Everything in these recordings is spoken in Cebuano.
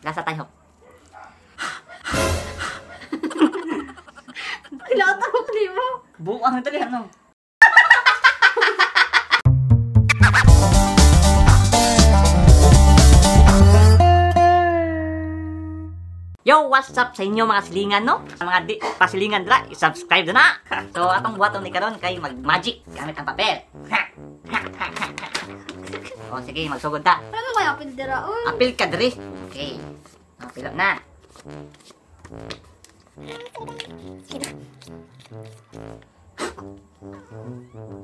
Lasa tayo. Kilatarok ni mo. Buang dali ano. Yo, what's up sa inyo mga silingan, no? Sa mga di pasilingan dra, i-subscribe na. So atong buhaton ni karon kay mag-magic gamit ang papel. O sige, magsugod ta. Ano kaya apil dira oy? Apil ka diri. Okay. Apil na.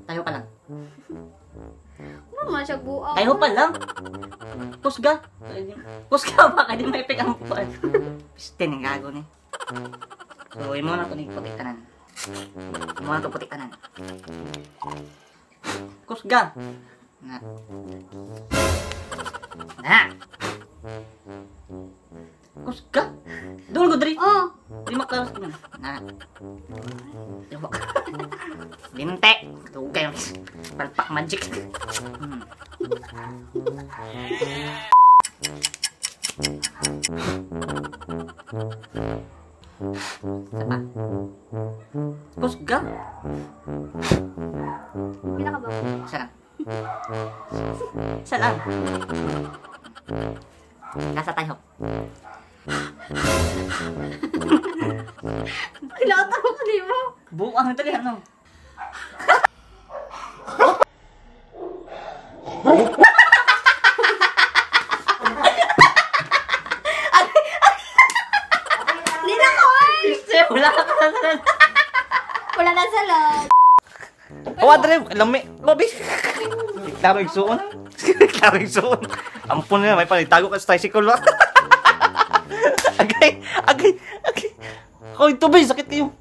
Tayo pa lang. Ano man siya buang? Tayo pa lang. Kusga. Kusga ba? Kaya di may pick ang puan. Piste ng gago ni. So, imo na ito ni putik tanan. Imo na ito putik tanan. Kusga. Na. Na. Kusga. Doon ko diri. Oh. Di maklaros ko. Na. Diba? Linte. Dugay. Palpak magic. Sapa. Kusga. Pila ka ba? Isa lang. Isa lang. Nasa tayo. Kilatarok ni mo. Buang dali ano. Di na ko oy. Wala ka sa salad. Wala na salad. Oh, Andre, lami. Lobby. Klaro igsuon. Klaro igsuon. Ampun na, may palitago ka sa tricycle ba? Agay, agay, agay. Hoy, tubig, sakit kayo.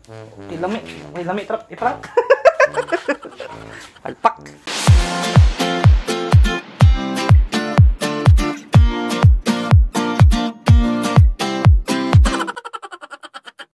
Okay, lami. Okay, lami, trap. Iprank.